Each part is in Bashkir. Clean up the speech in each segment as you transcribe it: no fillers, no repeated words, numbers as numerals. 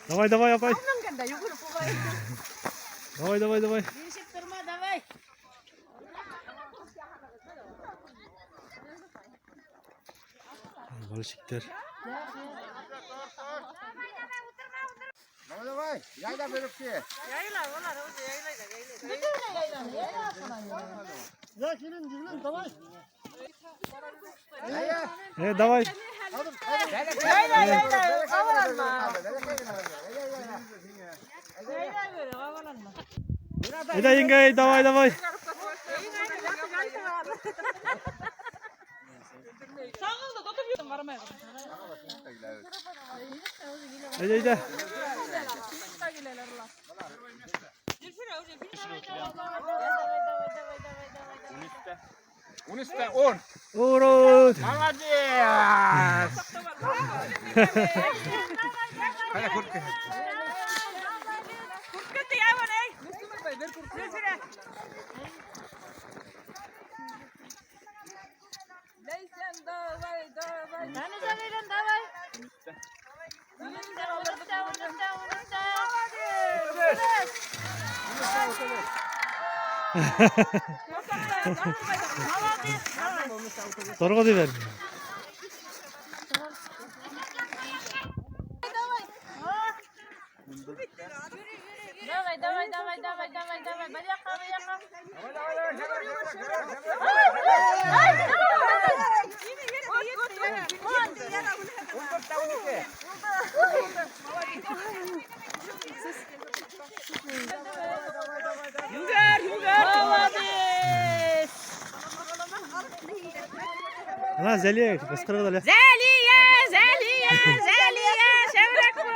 Давай, давай, апай. Давай, давай, давай. Биришеп торма, давай. Мальчиктар. Давай, давай, yayla berip ki. Ya gelin gelin давай. Yayla. Давай. Yayla, yayla, havalanma. Әйҙә, еңгәй, давай, давай. Әйҙә, әйҙә. Uniste 10. Ура! Молодец! Hadi kurt. Дануза Лейлан, давай. Унуста, унуста, унуста, унуста. Молодец, давай. Торғо тиҙәр. Давай, давай, давай, давай, давай, давай. Бер яҡҡа, бер яҡҡа. Молодец. Ана Зәлиә ҡысҡырығыҙ әле. Зәлиә, Зәлиә, Зәлиә, шәберәк бул.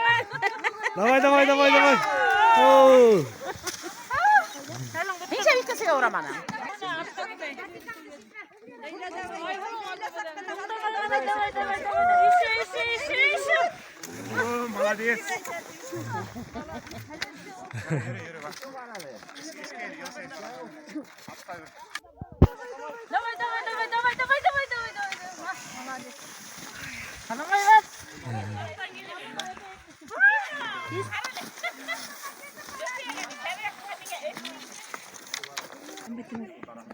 Давай, давай, давай, давай. Оу. Нисә икенсегә ураманы? Давай, давай, давай, давай. Еще, еще, еще, еще. Молодец. Давай, давай, давай, давай, давай, давай, давай, давай. Молодец. Танымайбыҙ.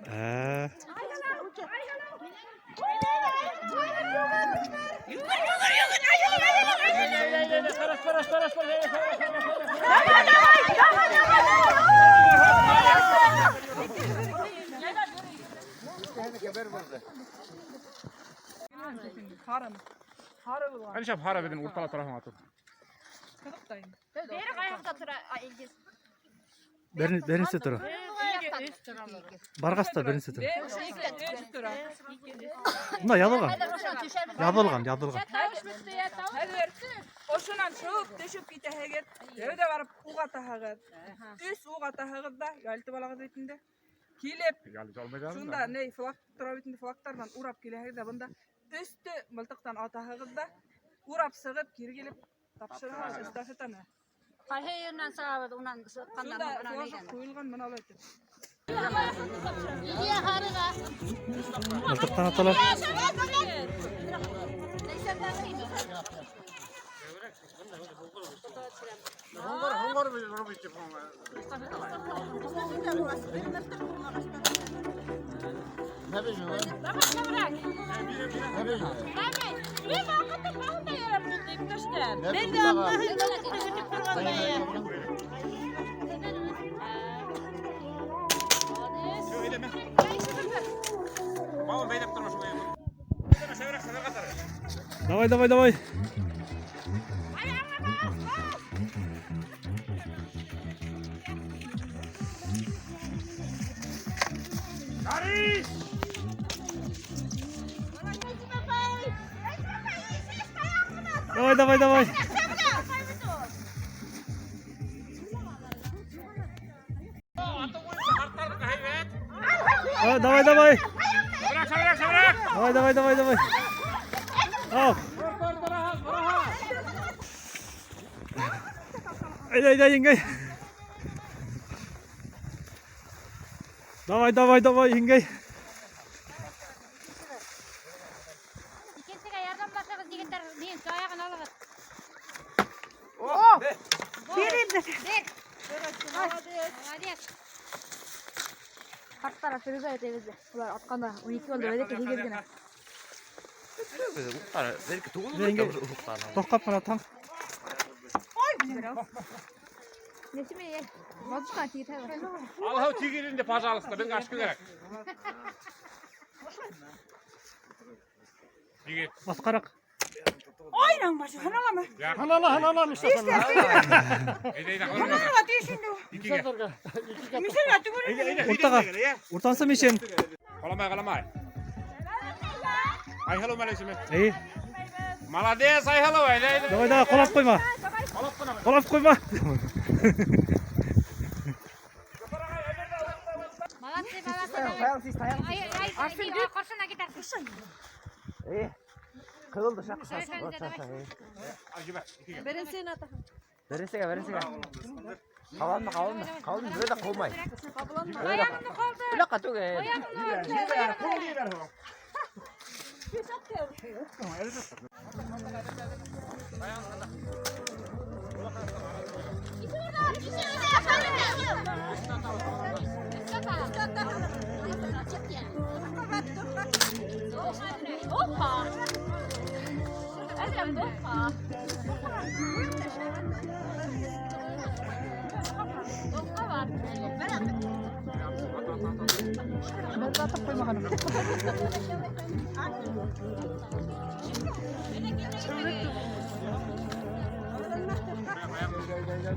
Ә. Давай, давай, давай, давай, давай. Hani şap hara dedin urtala tarafına atın. Бери аяҡта тора, Илгиз. Беренсе тора. Барғас та беренсе тора. Мына яҙылған. Яҙылған, яҙылған. Ошонан шыуып төшөп китәһегеҙ, тәүҙә барып уҡ атаһығыҙ. Өс уҡ атаһығыҙ ҙа, ялтып алағыҙ бит инде. Килеп, шунда ней флаг тора бит инде, флагтарҙан урап киләһегеҙ ҙә, бында өстө мылтыҡтан атаһығыҙ ҙа, урап сығып, кире килеп тапшыраһығыҙ эстафетаны. Ҡайһы еренән сығабыҙ, унан сыҡҡандан Шунда һуң бынан флажок әйләнеп. ҡуйылған бына улай итеп. Илья һарыға. Мылтыҡтан аталар. Мин ваҡытым баһында ярап булды, иптәштәр. Мин дә көтөп торғандай. Давай, давай, давай. Давай, давай, давай. А, давай, давай. Давай, давай, давай, давай. Ау. Әйҙә, әйҙә, еңгәй. Давай, давай, давай, еңгәй. Икенсегә ярҙамлашығыҙ, егеттәр, мин аяғын алығыҙ. О! Бир инде. Молодец. Ҡарттар опережают беҙҙе. Улар атҡанда 12 булды, беҙҙеке 8 генә. Тоҡҡап ҡына таң. Несеме? Бабушка тигеҙ. Алһыу тигеҙ инде, пожалуйста, беҙгә ашҡы кәрәк. Егет. Аҫҡараҡ. Айнаң башы, һаналамы? Һанала, һанала, Мистафа. Әйҙә, әйҙә, Һанала тейеш инде. Икегә. Мишәгә түгел. Уртаға. Уртансы мишен. Ҡаламай, ҡаламай. Айһылыу мәлесеме? Эй, Молодец, Айһылыу, әйҙә, әйҙә. давай, давай, ҡолап ҡуйма. Ҡолап ҡуйма. Молодцы, молодцы. Давай. Ай, ай, ай, ҡаршына китерһең. Ҡыҙылды Давай, давай. Ебәр, икегә. Беренсегә, беренсегә. Ҡабаланма, ҡабаланма. Ҡабаланма, берәү ҙә ҡыумай. Аяғымды ҡалды. Улаҡҡа түгел. Аяғымды. Опа! Әҙәм, опа! Опа бар.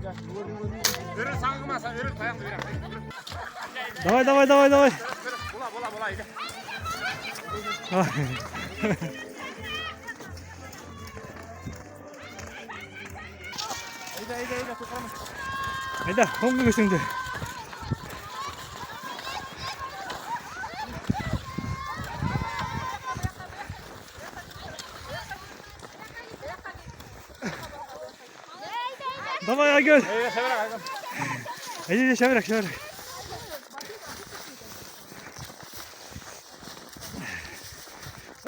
Өрел саңғымаса, өрел таяҡты бирәм. Давай, давай, давай, давай. Була, була, була, әйҙә. Әйҙә, әйҙә, әйҙә, туҡрама. Әйҙә, һуңғы көсөңдө. Давай, Айгөл. Әйҙә, шәберәк, Айгөл. Әйҙә, шәберәк, шәберәк.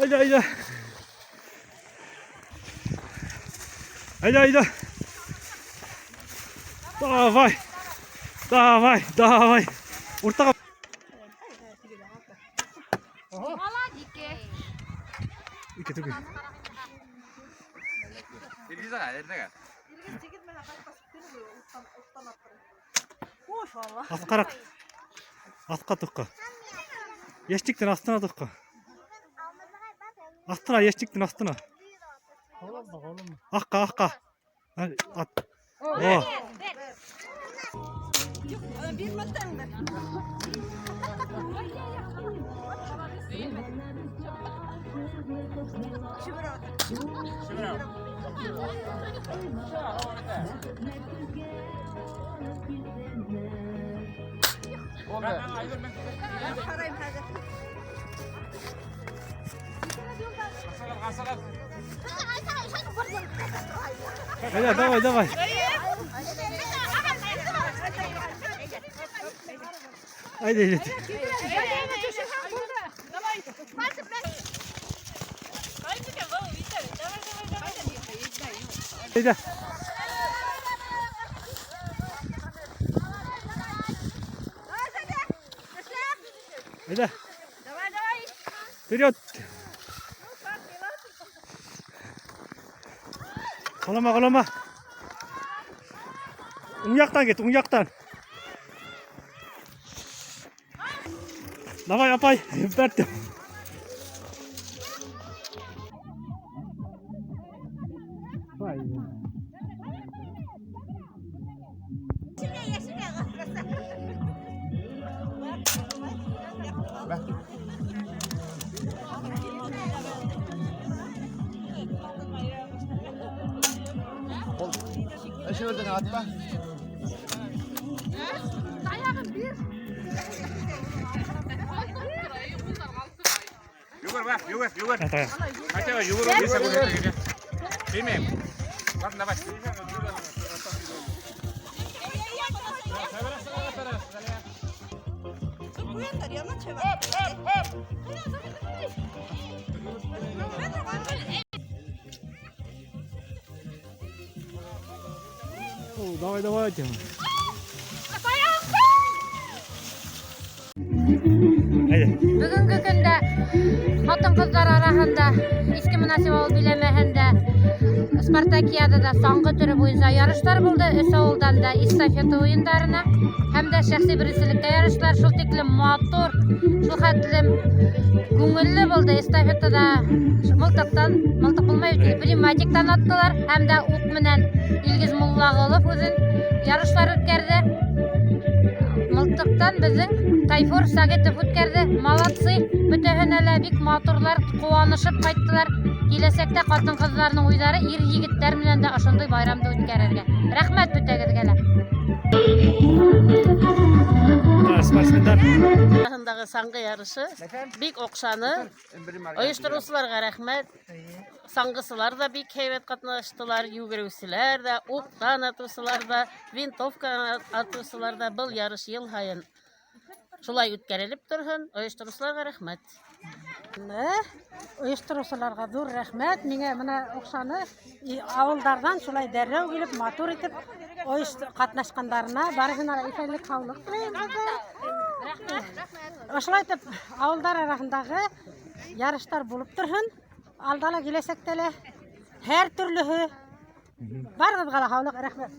Әйҙә, әйҙә. Әйҙә, әйҙә. Давай. Давай, давай. Уртаға. Молодец. Ике түгел. Аҫҡараҡ. Аҫҡа тоҡҡа. Йәштиктең аҫтына тоҡҡа. Аҫтына, йәштиктең аҫтына. Аҡҡа, аҡҡа. Ат. О. Әйҙә, давай, давай. Әйҙә, әйҙә. Әйҙә. Әйҙә. Давай, давай. Вперед. Ҡолама, ҡолама. Уң яҡтан кит, уң яҡтан. Давай, апай, бәрт. Эшеверҙең атма. Йүгер, бар, йүгер, йүгер. Ата. Хотя бы йүгер, йүгер, йүгер. Теймәйем. Ладно, давай. Давай, давай, тим. Бөгөнгө көндә ҡатын-ҡыҙҙар араһында Иҫке Монасип ауыл биләмәһендә Спартакиадада саңғы төрө буйынса ярыштар булды. Өс ауылдан да эстафета уйындарына һәм дә шәхси беренселеккә ярыштар. Шул тиклем матур, шул хәтлем күңелле булды. Эстафетада мылтыҡтан, мылтыҡ булмай бит, пневматиктан аттылар һәм дә уҡ менән Илгиз Муллағолов үҙен ярыштар үткәрҙе. Мылтыҡтан беҙҙең Тайфур Сәғитов үткәрҙе. Молодцы, бөтәһенә лә бик матурлар, ҡыуанышып ҡайттылар. Киләсәктә ҡатын-ҡыҙҙарының уйҙары ир-егеттәр менән дә ошондай байрамды үткәрергә. Рәхмәт бөтәгеҙгә лә. Спортсмендар. Араһындағы саңғы ярышы бик оҡшаны. Ойоштороусыларға рәхмәт. Саңғысылар ҙа бик һәйбәт ҡатнаштылар, йүгереүселәр ҙә, уҡтан атыусылар ҙа, винтовканан атыусылар ҙа. Был ярыш йыл һайын шулай үткәрелеп торһон. Ойоштороусыларға рәхмәт. Ойоштороусыларға ҙур рәхмәт. Миңә бына оҡшаны. Ауылдарҙан шулай дәррәү килеп, матур итеп ҡатнашҡандарына барыһына ла иҫәнлек, һаулыҡ теләйем, ҡыҙҙар. Ошолай итеп ауылдар араһындағы ярыштар булып торһон. Алда ла, киләсәктә лә һәр төрлөһө. Барығыҙға ла һаулыҡ, рәхмәт.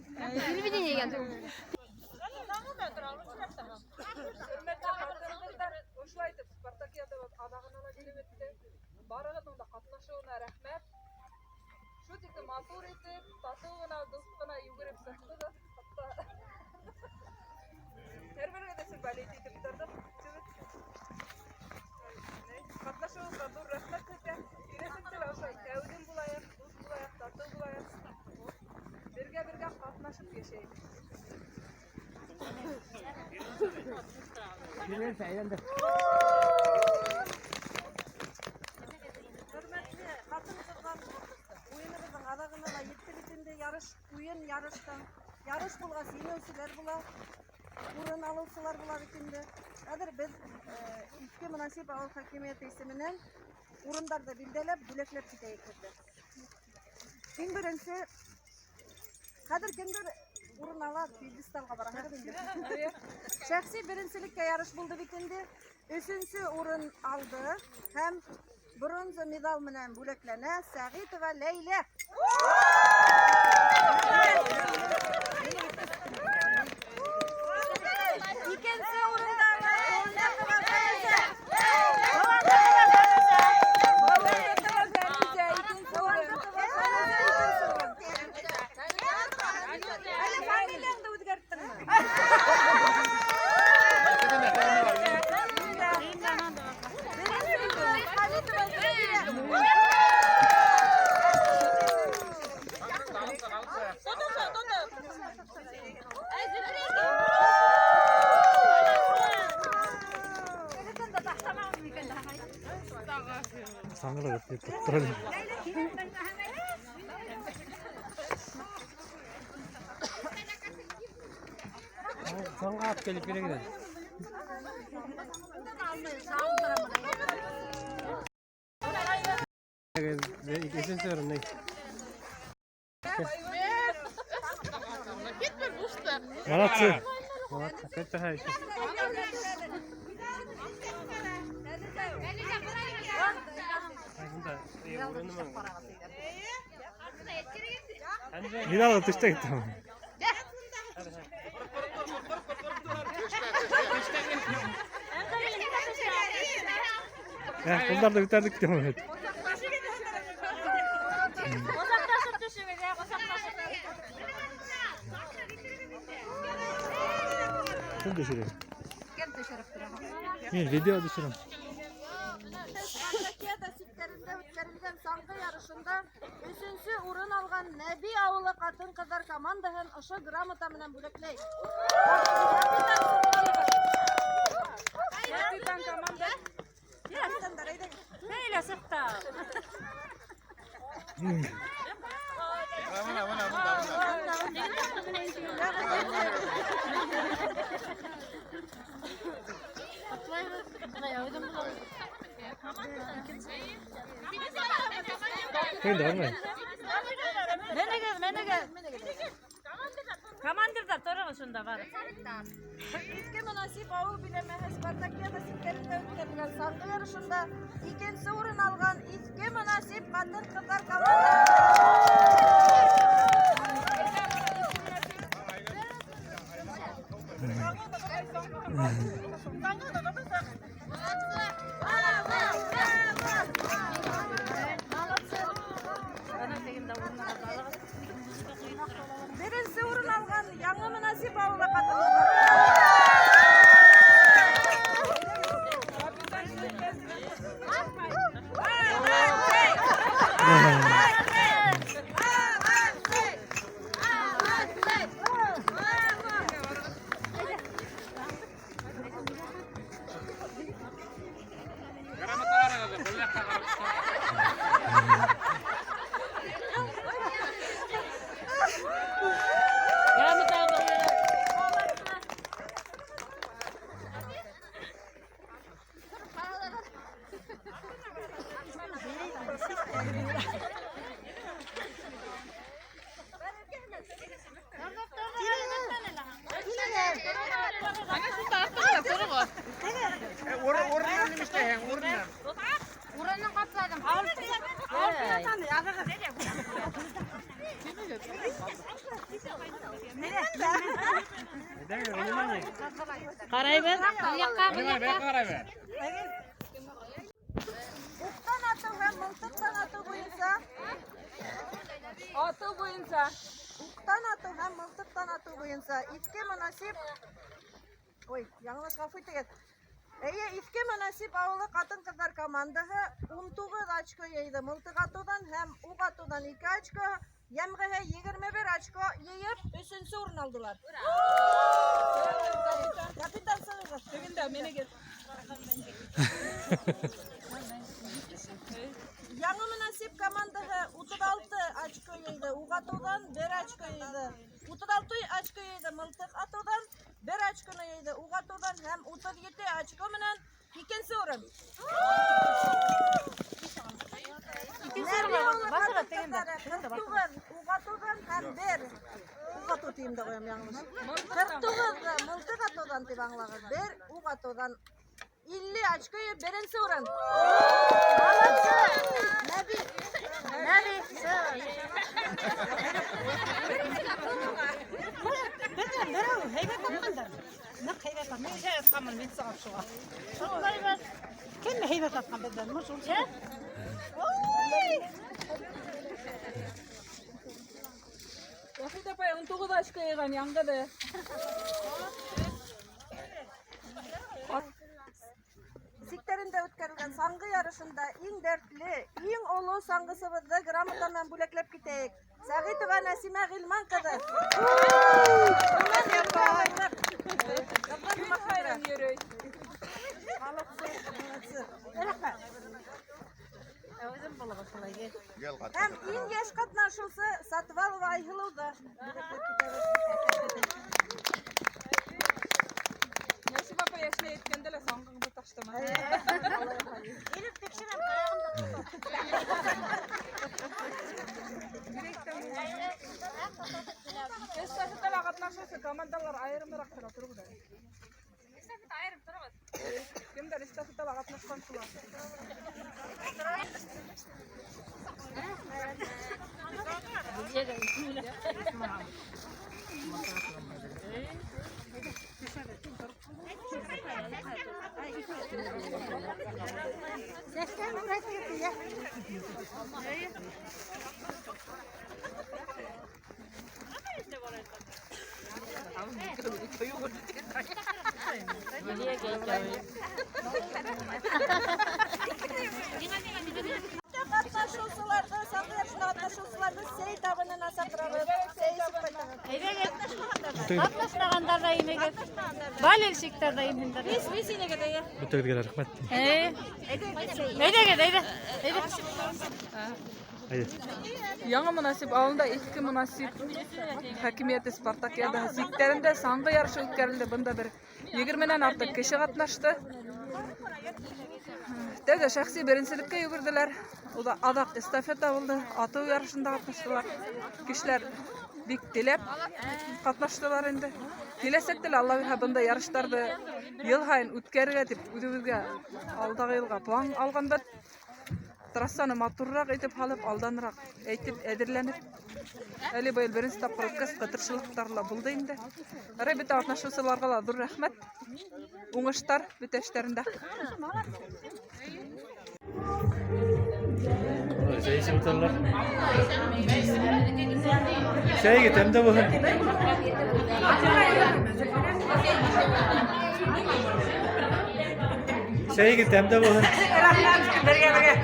Ошолай итеп спартакиадабыҙ аҙағына ла килеп етте. Барығыҙҙың да ҡатнашыуына рәхмәт. Шул тиклем матур итеп, татыу ғына, дуҫ ҡына йүгереп сыҡтығыҙ. Хатта һәр берегеҙ өсөн болеть итеп торҙоҡ. Ҡатнашыуығыҙға ҙур рәхмәт һеҙгә. Киләсәктә лә ошолай тәүҙем булайыҡ, дуҫ булайыҡ, татыу булайыҡ. Бергә-бергә ҡатнашып йәшәйек. Хөрмәтле ҡатын-ҡыҙҙар, уйыныбыҙҙың аҙағына ла етте бит инде. Ярыш, уйын ярыштан. Ярыш булғас, еңеүселәр була, урын алыусылар була бит инде. Хәҙер беҙ Иҫке Монасип ауыл хакимиәте исеменән урындарҙы билдәләп, бүләкләп китәйек һеҙҙе. Иң беренсе, хәҙер кемдер урын ала, пьедесталға бараһығыҙ инде. Шәхси беренселеккә ярыш булды бит инде. Өсөнсө урын алды һәм бронза медаль менән бүләкләнә Сәғитова Ләйлә. Икенсе урында Баландыкова Фәнүзә. Баландыкова Фәнүзә, икенсе урын. Әле фамилияңды үҙгәрттеңме? Беренсе урын Халитова Зөлфиә. Саңғыла дип тора. Саңға алып килеп килә генә. Өсөнсө урын. Молодцы. Молодцы. Это хорошо. Медалға төштө китте. Ҡулдарҙы күтәрҙек тип. Ҡосаҡлашып төшөгөҙ, ҡосаҡлашып. Кем төшөрә? Кем төшөрөп тора? Мин видео төшөрәм. Спартакиада сиктәрендә үткәрелгән саңғы ярышында өсөнсө урын алған Нәби ауылы ҡатын-ҡыҙҙар командаһын ошо грамота менән бүләкләй. Капитан команда. Ләйлә сыҡты. Кем дә бармай? Менегеҙ, менегеҙ. Командирҙар тороғоҙ шунда барып. Иҫке Монасип ауыл биләмәһе Спартакиада сиктәрендә үткәрелгән саңғы ярышында икенсе урын алған Иҫке Монасип ҡатын-ҡыҙҙар командаһы. Беренсе урын алған Яңы Монасип ауылы ҡатын-ҡыҙҙар. Урынын ҡапланым. Ҡарайбыҙ. Был яҡҡа, был яҡҡа. Уҡтан атыу һәм мылтыҡтан атыу буйынса Атыу буйынса. Уҡтан атыу һәм мылтыҡтан атыу буйынса Иҫке Монасип, ой, яңылыш, ғәфү итегеҙ. Эйе, Иҫке Монасип ауылы ҡатын-ҡыҙҙар командаһы 19 очко йыйҙы. Мылтыҡ атыуҙан һәм уҡ атыуҙан 2 очко, йәмғеһе 21 очко йыйып, 3-нсе урын алдылар. Капитан сығығыҙ. Тегендә минегеҙ. Яңы Монасип командаһы 36 очко йыйҙы. Уҡ атыуҙан 1 очко йыйҙы. 36 очко йыйҙы мылтыҡ атыуҙан, 1 очконы йыйҙы уҡ атыуҙан һәм 37 очко менән икенсе урын. Икенсе урын баҫығыҙ тегендә. 49 уҡ атыуҙан һәм 1 уҡ атыу тием дә ҡуям яңылыш. 49 мылтыҡ атыуҙан тип аңлағыҙ. 1 уҡ атыуҙан 50 очко йыйып беренсе урын. Молодцы! Нәби. Нәби. Беҙҙән берәү һәйбәт атҡандар. Ныҡ һәйбәт атҡан. Мин һәйбәт атҡанмын, мин сығып шуға. Шулай. Кем һәйбәт атҡан беҙҙән? Мыш ул. Вахит апай 19 очко йыйған яңғыҙы. Сиктәрендә үткәрелгән саңғы ярышында иң дәртле, иң оло саңғысыбыҙҙы грамота менән бүләкләп китәйек. Сәғитова Нәсимә Ғилман ҡыҙы. Хайран йөрөй. Һәм иң йәш ҡатнашыусы Сатвалова Айһылыуҙы бүләкләп китәбеҙ. Нәсимә апай йәшләй әйткәндә лә саңғыңды ташлама. Килеп тикшерәм, аяғымда тота. Эстафетала ҡатнашыусы командалар айырымыраҡ тора тороғоҙ әле. Эстафета айырым тороғоҙ. Кемдәр эстафетала ҡатнашҡан шулар. Ҡатнашыусыларҙы, саңғы ярышында ҡатнашыусыларҙы сәй табынына саҡырабыҙ. Сәй эсеп ҡайтығыҙ. Ҡатнашмағандар ҙа инегеҙ. Болельщиктар ҙа инһендәр. Бис инегеҙ, эйе. Бөтөгөҙгә лә рәхмәт. Әйҙәгеҙ, әйҙә. Әйҙә. Әйҙә. Яңы Монасип ауылында Иҫке Монасип хакимиәте Спартакиадаһы сиктәрендә саңғы ярышы үткәрелде. Бында бер 20-нән артыҡ кеше ҡатнашты. Тәүҙә шәхси беренселеккә йүгерҙеләр. Аҙаҡ эстафета булды. Атыу ярышында ҡатнаштылар. Кешеләр бик теләп ҡатнаштылар инде. Киләсәктә лә Алла бирһә бындай ярыштарҙы йыл һайын үткәрергә тип үҙебеҙгә алдағы йылға план алғанбыҙ. Трассаны матурыраҡ итеп һалып, алданыраҡ әйтеп, әҙерләнеп. Әле быйыл беренсе тапҡыр үткәс, ҡытыршылыҡтар ла булды инде. Ярай, бөтә ҡатнашыусыларға ла ҙур рәхмәт. Уңыштар бөтә эштәрендә. Чәй эсеп ултыралар. Сәй тәмле булһын. Сәй тәмле булһын. Рәхмәт, бергә бергә.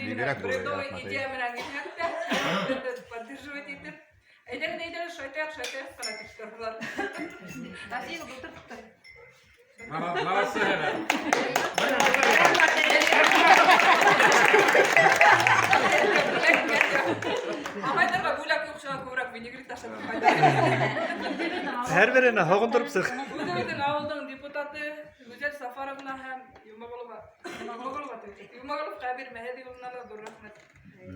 Бигерәк булыр, Бредовый рәхмәт. идея менән килһәк тә, беҙҙе поддерживать итеп. Әйҙәгеҙ, әйҙәгеҙ, шайтаяҡ, шайтаяҡ ҡына тип торҙолар. Молодцы. Ағайҙарға бүләк юҡ, шуға күберәк винегрет ашатып ҡайта. Һәр беренә һоғондороп сыҡ. Үҙебеҙҙең ауылдың депутаты Гүзәл Сафаровна һәм Йомағолова, Йомағолова тип, Йомағолов Хәбир Мәһәҙи улына ла ҙур рәхмәт.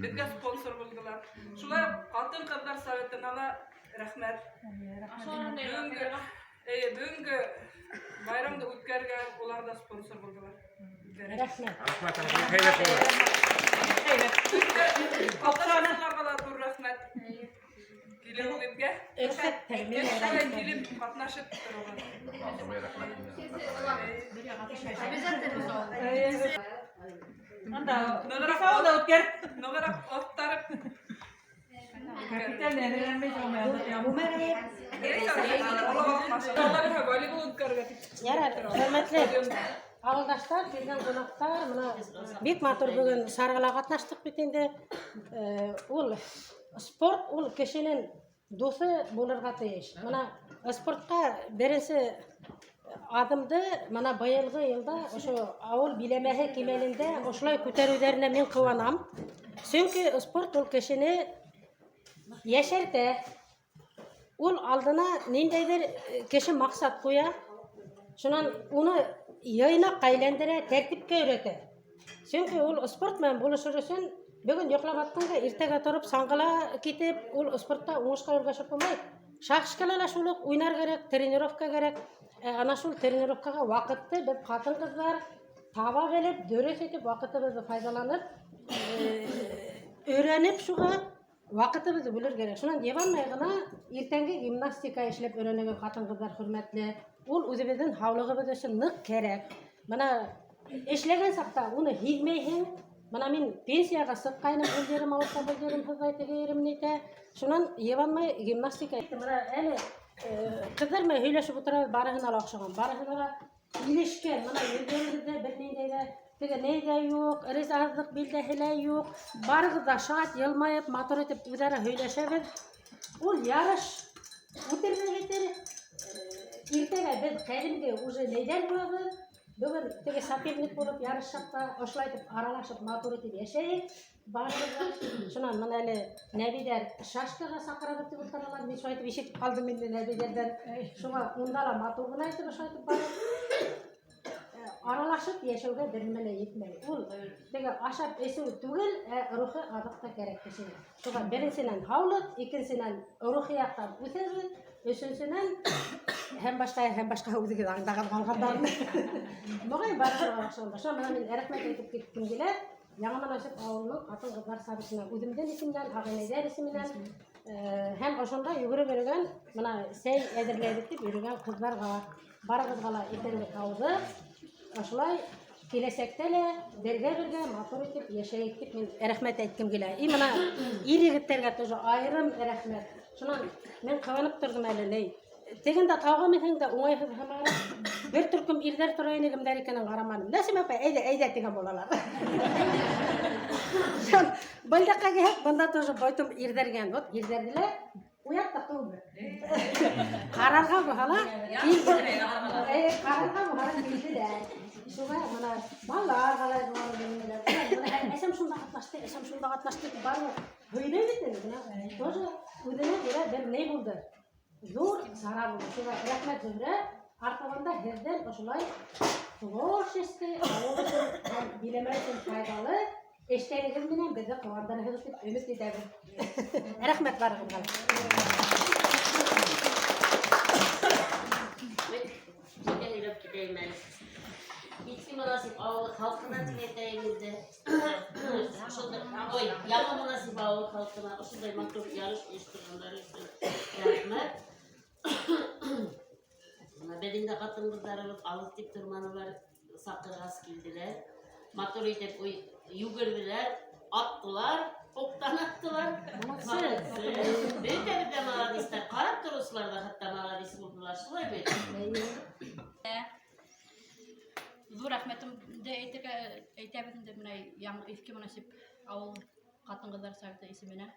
Беҙгә спонсор булдылар. Шулай уҡ ҡатын-ҡыҙҙар советына ла рәхмәт. Бөгөнгө, эйе, бөгөнгө байрамды үткәргән улар ҙа спонсор булдылар. Рәхмәт. Рәхмәт, һәйбәт булды. Ҡатнашыусыларға ла ҙур рәхмәт. Килеүегеҙгә. Рөхсәт Шулай килеп ҡатнашып тороғоҙ. Анда Нығыраҡ ауылда үткәр. Нығыраҡ оҫтарып. Капитан әҙерләнмәй Волейбол үткәрергә тип. Ярар, хөрмәтле ауылдаштар, килгән ҡунаҡтар, мына бик матур бөгөн сарала ҡатнаштыҡ бит инде. Ул спорт ул кешенең дуҫы булырға тейеш. Мына спортҡа беренсе аҙымды мына быйылғы йылда ошо ауыл биләмәһе кимәлендә ошолай күтәреүҙәренә мин ҡыуанам. Сөнки спорт ул кешене йәшәртә. Ул алдына ниндәйҙер кеше маҡсат ҡуя. Шунан уны йыйнаҡҡа әйләндерә, тәртипкә өйрәтә. Сөнки ул спорт менән булышыр өсөн бөгөн йоҡлап аттың да иртәгә тороп саңғыла китеп, ул спортта уңышҡа өлгәшеп булмай. Шашкала ла шул уҡ уйнар кәрәк, тренировка кәрәк. Ана шул тренировкаға ваҡытты беҙ ҡатын-ҡыҙҙар таба белеп, дөрөҫ итеп ваҡытыбыҙҙы файҙаланып, өйрәнеп шуға ваҡытыбыҙҙы бүлер кәрәк. Шунан йыбанмай ғына иртәнге гимнастика эшләп өйрәнергә ҡатын-ҡыҙҙар хөрмәтле. Ул үҙебеҙҙең һаулығыбыҙ өсөн ныҡ кәрәк. Мына эшләгән саҡта уны һиҙмәйһең. Мына мин пенсияға сыҡҡайным, ул ерем ауырта, был ерем һыҙлай, теге ерем нитә. Шунан йыбанмай гимнастика. Мына әле ҡыҙҙар менән һөйләшеп ултырабыҙ, барыһына ла оҡшаған, барыһына ла килешкән. Мына йөҙҙәребеҙҙә бер ниндәй ҙә теге ни ҙә юҡ, ризаһыҙлыҡ билдәһе лә юҡ. Барығыҙ ҙа шат, йылмайып, матур итеп үҙ-ара һөйләшәбеҙ. Ул ярыш үтерҙе битер. Иртәгә беҙ ҡәҙимге уже нейҙән булабыҙ. Бөгөн теге соперник булып ярышһаҡ та ошолай итеп аралашып матур итеп йәшәйек. Барыбыҙ ҙа. Шунан мына әле Нәбиҙәр шашкаға саҡырабыҙ тип ултыралар. Мин шулай итеп ишетеп ҡалдым инде Нәбиҙәрҙән. Шуға унда ла матур ғына итеп ошолай итеп барып аралашып йәшәүгә бер нимә лә етмәй. Ул теге ашап эсеү түгел, ә рухи аҙыҡ та кәрәк кешегә. Шуға беренсенән һаулыҡ, икенсенән рухи яҡтан үҫәбеҙ, өсөнсөнән һәм башҡа, һәм башҡа үҙегеҙ аңдаған ҡалғандарын. Моғайын барығыҙға оҡшағандар. Шуға мына мин рәхмәт әйтеп киткем килә. Яңы Монасип ауылының ҡатын-ҡыҙҙар советына үҙемдең исемдән, ағинәйҙәр исеменән, һәм ошонда йүгереп йөрөгән, мына сәй әҙерләйбеҙ тип йөрөгән ҡыҙҙарға барығыҙға ла иҫәнлек һаулыҡ. Ошолай киләсәктә лә бергә-бергә матур итеп йәшәйек тип мин рәхмәт әйткем килә. И мына ир-егеттәргә тоже айырым рәхмәт. Шунан мин ҡыуанып торҙом әле, ней. Тегендә тауға менһәң дә уңайһыҙ һымаҡ. Бер төркөм ирҙәр тора ине, кемдәр икәнен ҡараманым. Нәсим апай, әйҙә, әйҙә тигән булалар. Шунан был яҡҡа килһәк, бында тоже байтым ирҙәргән. Вот ирҙәрҙе лә уят та түгел. Ҡарарға булһа ла килде. Ҡарарға булһа ла килделәр. Шуға мына балалар ҡалай булған белмәйләр. Мына әсәм шунда ҡатнашты, әсәм шунда ҡатнашты тип барып һөйләй бит инде. Мына тоже үҙенә күрә бер ни булды. Ҙур сара булды. Шуға рәхмәт, Зөһрә. Артабан да һеҙҙән ошолай творческий, ауыл өсөн һәм биләмә өсөн файҙалы эштәрегеҙ менән беҙҙе ҡыуандырырһығыҙ тип өмөт итәбеҙ. Рәхмәт барығыҙға. Мин һөйләп китәйем әле. Иҫке Монасип ауылы халҡына тип әйтәйем инде. Ошондай, ой, Яңы Монасип ауылы халҡына ошондай матур ярыш ойошторғандары өсөн рәхмәт. Бына беҙҙең дә ҡатын-ҡыҙҙарыбыҙ алыҫ тип торманылар, саҡырғас килделәр. Матур итеп йүгерҙеләр, аттылар, уҡтан аттылар. Молодцы. Бөтәбеҙ ҙә молодецтар. Ҡарап тороусылар ҙа хатта молодец булдылар. Шулай бит? Ҙур рәхмәтемде әйтергә әйтәбеҙ инде бына Яңы Иҫке Монасип ауыл ҡатын-ҡыҙҙар советы исеменән.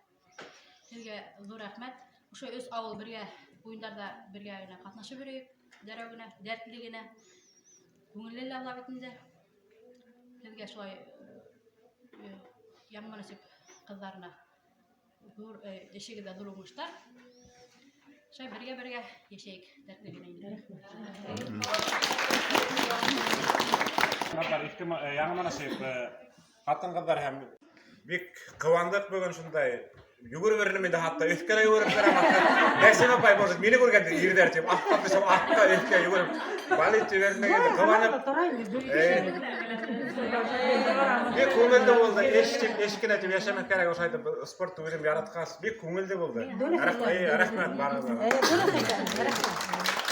Һеҙгә ҙур рәхмәт. Ошо өс ауыл бергә уйындарҙа бергә генә ҡатнашып йөрөйөк, дәррәү генә, дәртле генә. Күңелле лә була бит инде. Һеҙгә шулай Яңы Монасип ҡыҙҙарына ҙур эшегеҙҙә ҙур уңыштар. Шулай бергә-бергә йәшәйек дәртле генә инде. Иҫке Яңы Монасип ҡатын-ҡыҙҙар һәм бик ҡыуандыҡ бөгөн шундай. Йүгереп йөрөнөм инде хатта өҫкә лә йүгереп барам. Нәсимә апай, может, мине күргәндә ирҙәр тип, аҫҡа төшөп, аҫҡа өҫкә йүгереп, балет ебәрмәгәндә ҡыуанып. Бик күңелле булды. Эш тип, эш кенә тип йәшәмәҫ кәрәк, ошо әйтеп, спортты үҙем яратҡас, бик күңелле булды. Рәхмәт, рәхмәт барығыҙға. Дөрөҫ әйтәһең, рәхмәт.